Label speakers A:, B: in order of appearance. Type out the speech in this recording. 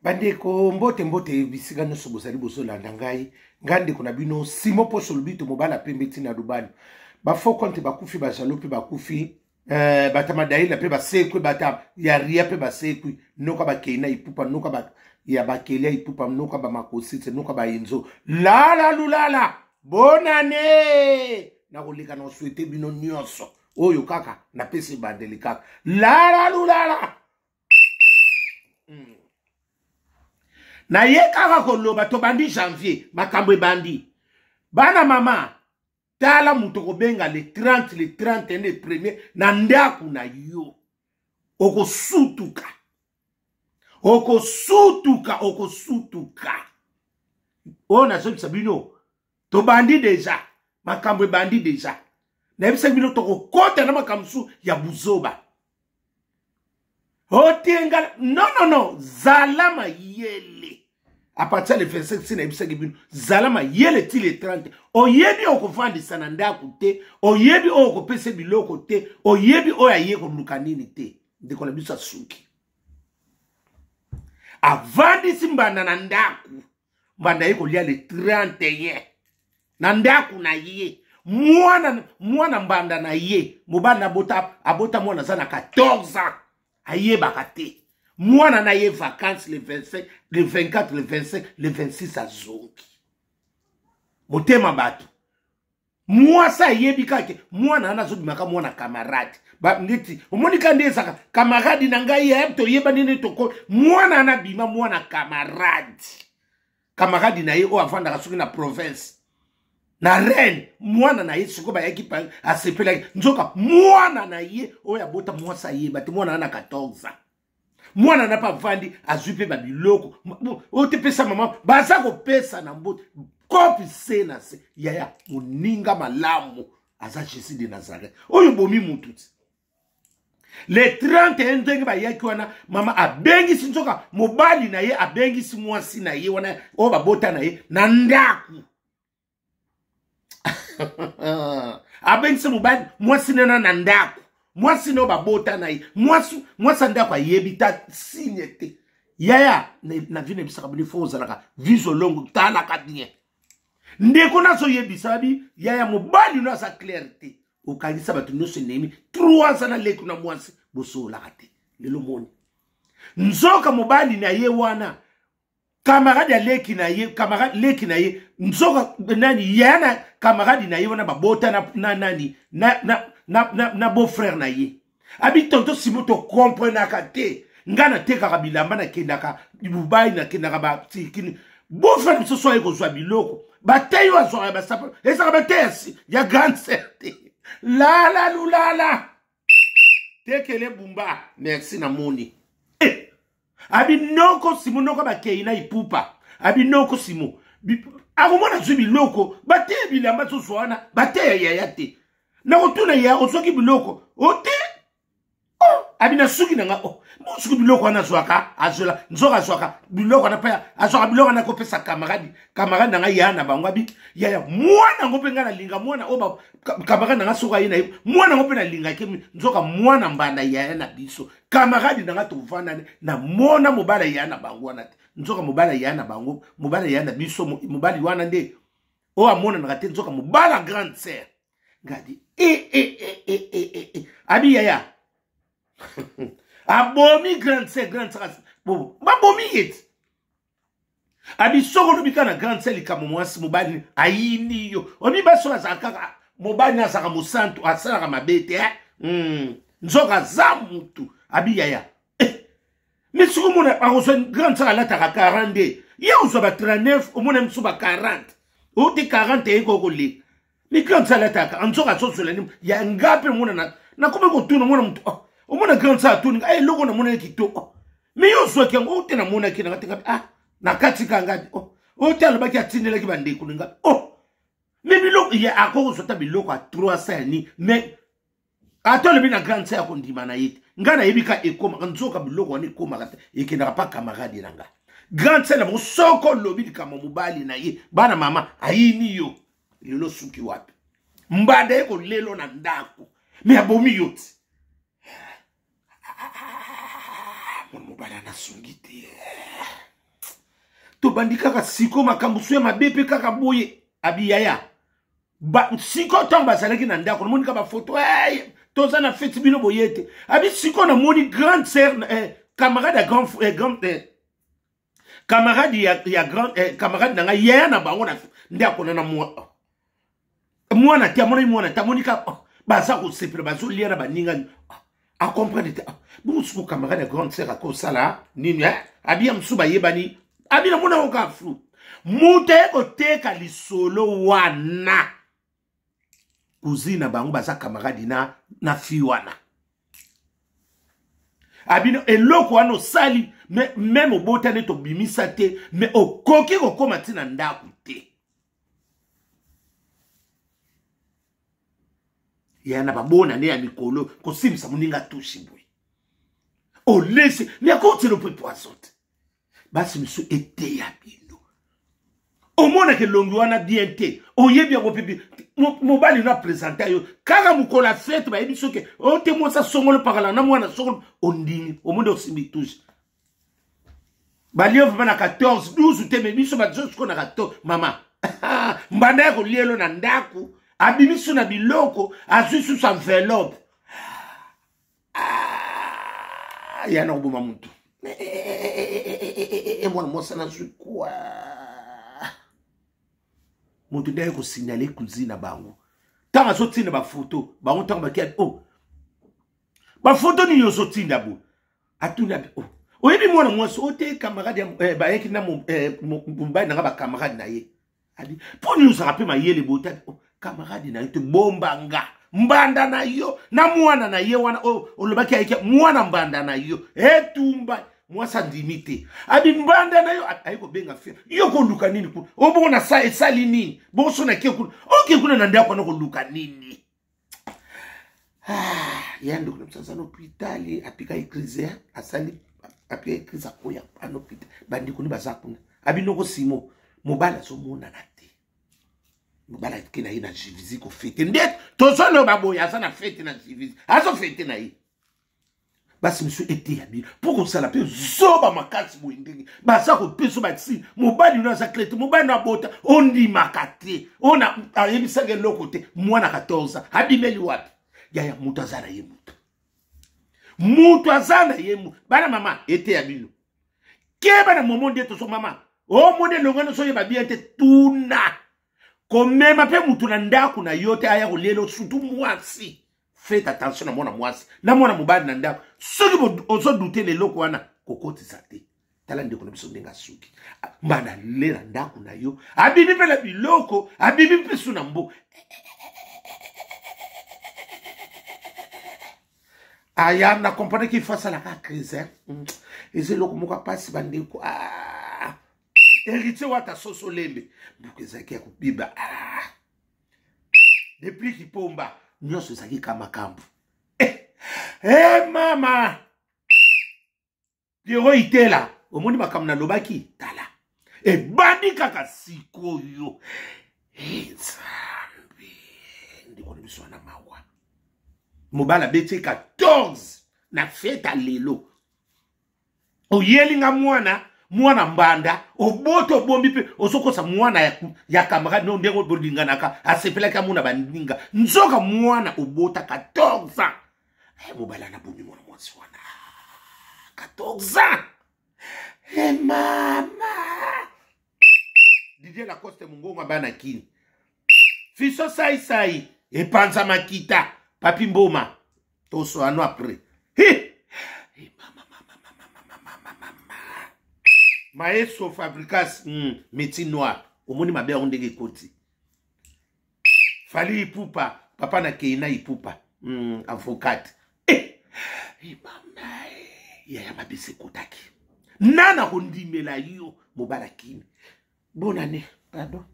A: Bandeko, mbote mbote bisika nyonso bozali bozolanda ngai. Ngai ndeko na bino Simon Poso Lubito, mobala pembe ntina lubano. Bafaux compte bakufi, bajalo mpe bakufi, bata madaila mpe basekwi, bata ya ria mpe basekwi, noka bakei na ipupa, noka ba, ya bakeli ya ipupa, noka bamakosite, noka baenzo lala lulala bonane. Nakoleka na oswete bino nyonso oyo kaka napesi ebandeli kaka lala lulala. Naye kaka koloba tobandi janvier, makambo ebandi. Bana mama, tala moto kobenga le 30, le 31, le premier na ndako na yo, okosutuka, okosutuka, okosutuka. Oyo nazobisa bino, tobandi deja, makambo ebandi deja. Nayebisaki bino tokokota na makambo mosusu ya buzoba. Otenga non non non, zala mayele. A partir le 25 si nayebisaki bino, zala mayele ti le 30. Oyebi okovandisa na ndako te, oyebi oyo okopesa biloko te, oyebi oyo aye koluka nini te. Ndeko na biso asuki, avandisi mbanda na ndako, mbanda ye kolia le 31 na ndako na ye. Mwana mbanda na ye mobali abota mwana aza na 14 ans, ayebaka te. Mwana na ye vacances le 25, le 24, le 25, le 26 azongi. Motema bato. Mwasi ayebi kaka mwana wana azobimaka mwana camarade. Ba, neti omoni ka nde ezaka camarade na ngai ya toyeba nini toko mwana wana abima mwana camarade. Camarade na ye oyo avandaka soki na province na Rennes, mwana na ye sikoyo bayaki pa asepelaki nzoka mwana na ye oyo abota mwasi ayeba te, mwana wana 14 ans. Mwana na pa avandi azwi mpe babiloko oyo te pesa mama, baza kopesa na mbote kopi se na se. Yaya moninga malamu aza Jésus de Nazareth oyo bomi mutu ti le 31 ndenge bayaki wana, mama abengisi nzoka mobali na ye abengisi mwasi na ye wana oyo babota na ye na ndako. Abengisi mobali mwasi nena na ndako, mwasi na oyo babota na ye, mwasi ya ndako ayebi ta signe te. Yaya na vie nayebisaka bino, fo ozalaka viso longo, talaka bien. Ndeko nazoyebisa bi yaya mobali no aza clair te, okangisa bato nyonso enemi 3 ans na leki na mwasi bosololaka te. Lelo moni nzoka mobali na ye wana camarade ya leki na ye, camarade leki na ye nzoka nani ya na camarade na ye wana babota na, na nani na, na, na, na, na beau frère na ye. Abi tonto Simo tokomprenaka te, nga natekaka bilamba, nakendaka Dubai, nakendaka batikini. Beau frère mosusu aye kozwa biloko bateyi oyo azwaka ya basapa ezalaka bateyi ya grande sœur te. Lala lulala tekele bumba merci namoni. Abi noko Simo, noko bakei na ipupa. Abi noko Simo akomona zwi biloko bateya bilamba zozwa wana bateya yaya te. Nakotuna ya ozwaki biloko ote oh, abi na suki na nga oh, mosuki biloko wana azwaka azwela nzoka azwaka biloko wana mpe azwaka biloko wana akopesa camarade, camarade na ngai ya na bango. Abi yaya mwana yango mpe ngai nalinga mwana oyo camarade na ngai soki aye na ye mwana yango mpe nalingaki nzoka mwana mbanda yaya na biso camarade na ngai tovanda na mona mobali ya na bango wana te. Nzoka mobali ya na bango, mobali ya na biso, mobali wana nde oyo amonanaka te, nzoka mobali ya grande sœur ngadi e, e, e, e, e, e, e. Abi yaya abomi grande sœur, grande sœur babomi ye te. Abi soko olobi kaka na grande sœur likambo mwasi mobali ayini yo, obi basi oyo azalaka kaka mobali azalaka mosantu asalaka mabe te, eh? Nzoka aza mutu. Abi yaya mais soki omona akozwa grande sœur alataka 42, ye ozwa ba 39, omona mosusu ba 40, oyo te 40 eyeki okoleka. Mais grande sœur alataka nzoka azozola nini ya nga mpe omona nakomi kotuna omona motu omona grande sœur atuni nga eloko namonaki kitoko mais yo ozwaki yango oyo te namonaki nanga te ngabi ah na kati ka ngabi oh oyo te alobaki atindelaki bandeko na ngabi oh mais biloko ya akoki kozwa ata biloko ya 300 ya nini mais ata olobi na grande sœur ya kondima na ye te. Ngai nayebi ka ekomaka nzoka biloko wana ekomaka te, ekendaka pa camarade na ngai grande sœur na bango. Soko olobi likambo mobali na ye bana mama ayini yo lelo suki wapi mbanda ye kolelo na ndako me abomi yo ti mwana mobali anasungi te. Tobandi kaka siko makambo so ya mabe mpe kaka boye. Abi yaya ba siko ntango bazalaki na ndako namoni kaka bafoto hey, toza na feti bino boye te. Abi siko namoni grande sœur eh, camarade ya grand, eh, grand eh, camarade ya, ya grand eh, camarade na ngai yaya na bango na ndako na na mwa mwana te amonaki mwana te amoni kaka oh, baza kosepela bazolia na baninga ah, acomprendre te ah, bongo siko camarade ya grande sœur akosala nini eh? abi ya mosusu bayebani abi namona yango kaka flou moto aye koteka lisolo wana cousine na bango baza camarade na, na fille wana abino eloko wana osali meme obotani tobimisa te me okoki kokóma ntina ndako te ya na babona ne ya mikolo kosimbisa moninga tushi boye olesi me akotela mpe poison te basi misu eteya bino omonaka elongi wana bien te oyebi yango mpe mobali no apresente yo kaka mokolo ya fete bayebi soki ote mwasi asongolo pakala na mwana songolo ondimi omoni osimbi touche balie vraimen na 14 12 te me biso bazo sikoyo na 14 mama mbanda ya kolielo na ndako abimisi na biloko azwi susu enveloppe ah, ya na koboma motu mwana mwasi nazwi kwa moto nde aye kosignale cousine na bango ntango azotinda bafoto bango ntango bakia o oh, bafoto nini ozotinda boye atuni abi oh, oyebi mwana mwasi oyo te camarade eh, bayaki na eh, mobali na nga bacamarade na ye abi mpo nini ozalaka mpe mayele boye te oh, camarade na yo te bomba nga mbanda na yo na mwana na ye wana oyo oh, olobaki ayeki mwana mbanda na yo etumba mwasi andimi te abi mbanda na yo aye kobenga fia yo koluka nini kuna obongo na sa esali nini bongo so nakie kuna oke kuna na ndako wana koluka nini ah, ya ndeko na biso aza na hôpital apikaki crise eh, asali apikaki crise akoya ana hôpital bandeko ni baza kuna abinoko simo mobali azomonana te mobali ake na ye na jivisi kofete nde tozoloba boye aza na fete na jivisi azofete na ye basi misu eteya bino mpo kosala mpe zoba makasi boye ndenge baza kopesa basi mobali no aza kle te mobali no abota ondimaka te oyo ayebisaka eloko te mwana 14 abimeli wapi yaya moto aza na ye moto moto aza na ye bana mama eteya bino keba na momo nde toso mama omoni elonga nyonso oyeba bien te tuna komema mpe moto na ndako na yo te aya koliela surtout mwasi faites attention na mwana mwasi na mwana mobali na ndako soki ozodute na eloko wana kokotisa te tala ndeko na biso ndenge asuki mbanda le na ndako na yo abimi mpe na biloko abimi mpe su na mbo aya na comprendre qu'il faut asalaka crise hmm. eza eloko moko apasi bandeko ah. héritier wata soso lembe mbuku ezalaki ya kobiba ah. depuis kipomba nyonso ezalaki ka makambo eh, eh, mama piero itela omoni makambo nalobaki tala ebandi kaka sikoyo eh, nzambe ndeko na biso wana mawa mobali abeti 14 na feta lelo oyeli nga mwana mwana mbanda oboti obombi mpe ozokosa mwana ya, ya camarade no ndenge bolinganaka asepelaki amona baninga nzoka mwana obota 14 ans eh, mobali anabomi mwana mwasi wana 14 ans e eh, mama didier lacoste mongongo abana kini fiso saisai epanza makita papi mboma tosoano après Hi! Hey, mama, mama, mama, mama, mama, mama. Maestro Fabricas mm, métier noir omoni mabe yango ndenge ekoti Fally Ipupa papa na Keina Ipupa mm, avocate eh, eh, mama eh, yaya mabe sekotaki nana kondimela yo mobala kimi bonne année pardon.